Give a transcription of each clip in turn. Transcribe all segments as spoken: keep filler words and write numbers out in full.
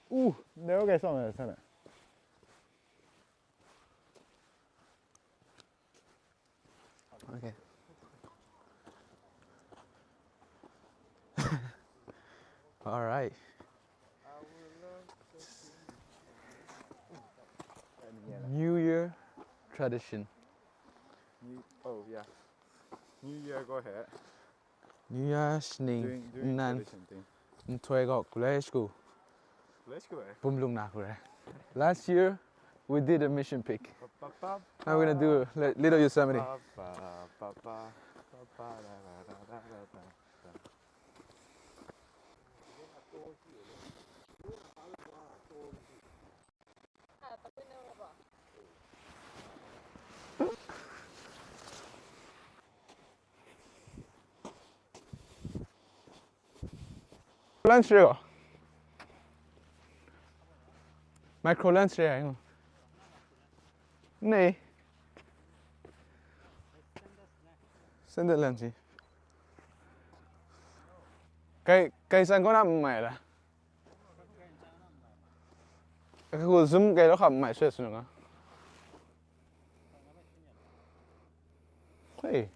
Uh, 你屋企上来了，上来。OK。All right. New Year tradition. New, oh yeah. New Year, go ahead. New Year shining. Doing, doing nan tradition thing. Nhtoi gaw kulai shku. Kulai shku, eh? Bumlung na kulai. Last year we did a mission pick. Pa, pa, pa, pa. Now we're gonna do a li-, little Yosemite. Pa, pa, pa, pa, pa, pa, da, da, da, da, da, da. Lens re ga. Micro lens re ai. Nei. Standard lens ji. Kai, kai san ko na mai la. Aku zoom kai lo kham mai sui sui nga. Hey.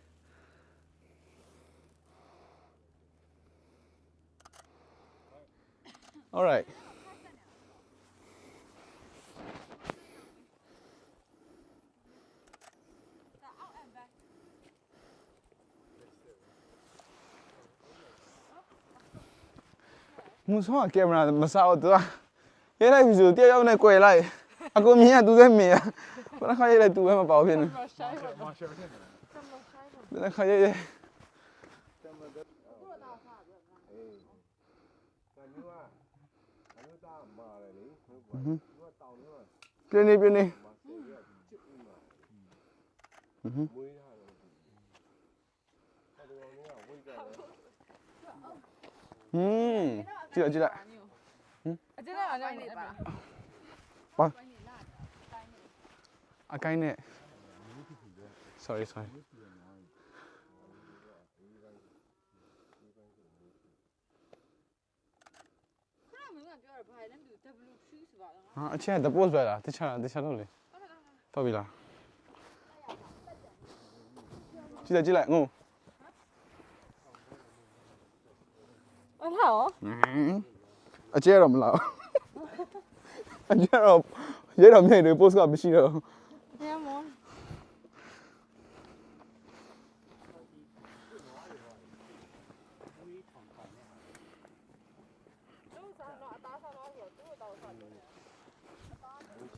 All right. Mu sa camera masa o tu a. Ye lai video tia yau nai koi lai. Aku mi ya tu zai mi ya. Ba na kha ye lai tu wai ma pau phin. Ba na kha ye ye. Mhm. Pyni, pyni. Mhm. Hmm. Cila, cila. Hmm? Ba. Akai ne. Sorry, sorry. ခုနကမင်းကပြောတာဘာလဲ W three ဆိုပါတော့ ဟာ အချက် the post ပဲလား တခြား တခြားလို့လေ ဟုတ်ပါလား ဟုတ်ပြီလား ကြည့်လိုက် ကြည့်လိုက် ငို့ အထားရော အကျဲတော့မလာဘူး အကျဲတော့ ရဲတော်မျက်ရည်တွေ post ကမရှိတော့ဘူး ဘယ်မှာ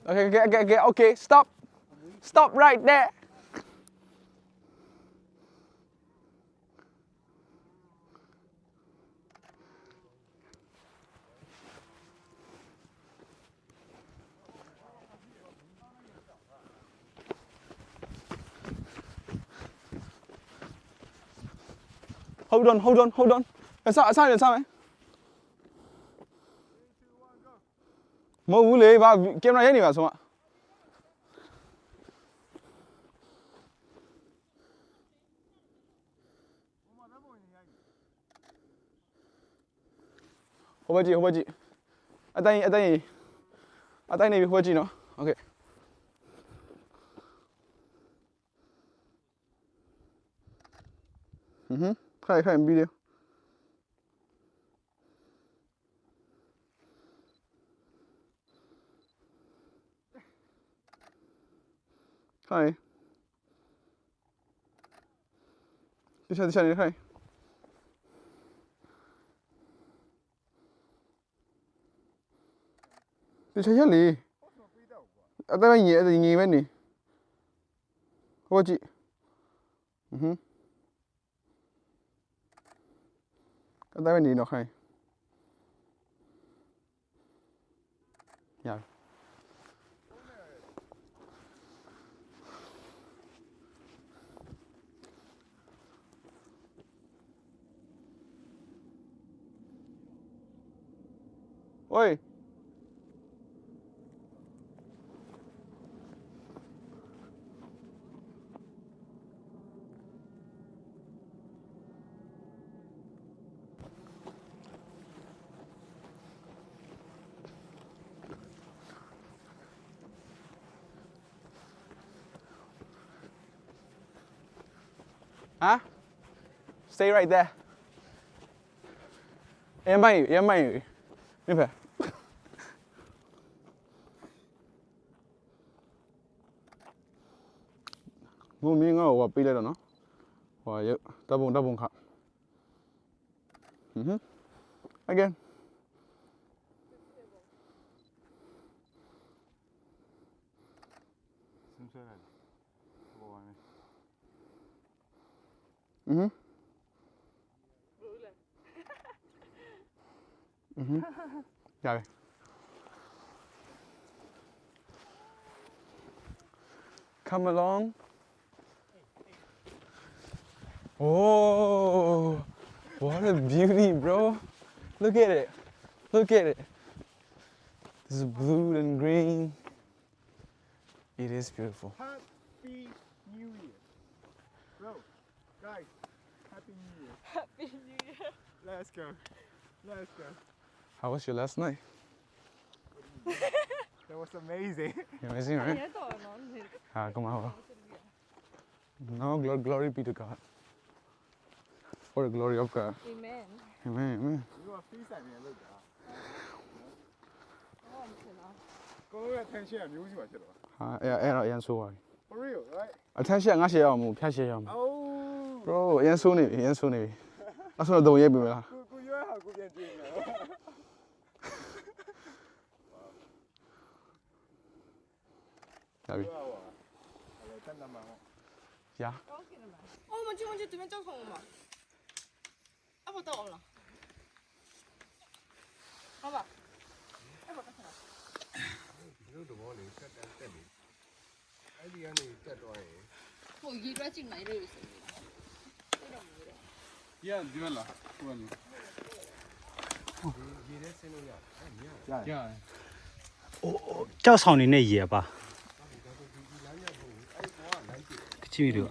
Okay, okay, okay, okay, okay, stop. Stop right there. Hold on, hold on, hold on. အစ အစရ စမယ်။ မဟုတ်ဘူးလေ ဘာ camera ရိုက်နေပါ ဆုံးမ။ ဟိုဘက်ကြည့် ဟိုဘက်ကြည့် အတိုင်း အတိုင်း အတိုင်းနေပြီ ဟိုဘက်ကြည့်နော်။ Okay. อือฮึ ခိုင် ခိုင် ပြီးတယ်။ ခိုင် တခြား တခြားနေ ခိုင် တခြား ရလေ။ အသက်ပဲငြိမ် အသက်ငြိမ်ပဲနေ။ ဟိုဘက်ကြည့်။ อือฮึ အသက်ပဲနေနော် ခိုင်။ ရပြီ။ Oi. Huh? Stay right there. ရမ်းမိုက်ရမ်းမိုက်မင်းဖက်ဘုံမင်းငါ့ကိုဟိုပေးလိုက်တော့နော်ဟိုရတပ်ပုံတပ်ပုံခါ Mhm. Again. Mhm. Mhm. Dale. Come along. Oh, what a beauty, bro. Look at it. Look at it. This is blue and green. It is beautiful. Happy New Year. Bro, guys, Happy New Year. Happy New Year. Let's go. Let's go. How was your last night? That was amazing. Amazing, right? ရတော့နော်နေ Ah, come on. No, glo- glory be to God. For the glory of God. Amen. Amen, amen. You are free side, man. Look, ah. ဘာမှမဖြစ်တော့ ကိုယ့်ရဲ့ tension ကမျိုးစီမှာဖြစ်တော့ ဟာအဲ့အဲ့တော့အရမ်းဆိုးသွားပြီ For real, right? အထက်ရှက်ငါရှက်ရအောင်မဟုတ်ဖျက်ရှက်ရအောင်မဟုတ် Oh. Bro အရမ်းဆိုးနေပြီအရမ်းဆိုးနေပြီအဲ့ဆိုတော့ဒုံရိုက်ပြီမလား ကိုကိုရွေးဟာကိုပြန်ကြည့်နေတယ် ရပြီ ရွေးဟာအဲ့ဒါတတ်နံပါတ် ရ 哦，我们去，我们去对面教堂嘛。啊，我到了。好吧。哎，我干啥？ ဒီလိုသဘောလေးတက်တက်တက်နေအဲ့ဒီကနေတက်သွားရင် ဟိုရေတွက်ကြည့်မှရေလို့ဆိုနေတာအဲ့တော့မလို့ ရဒီလားဟိုကနေ ရေထဲဆင်းလို့ရတယ်အဲ့မြင်ရတယ် ရတယ် ကျောက်ဆောင်နေနဲ့ရေအပါကြည့်မိတယ်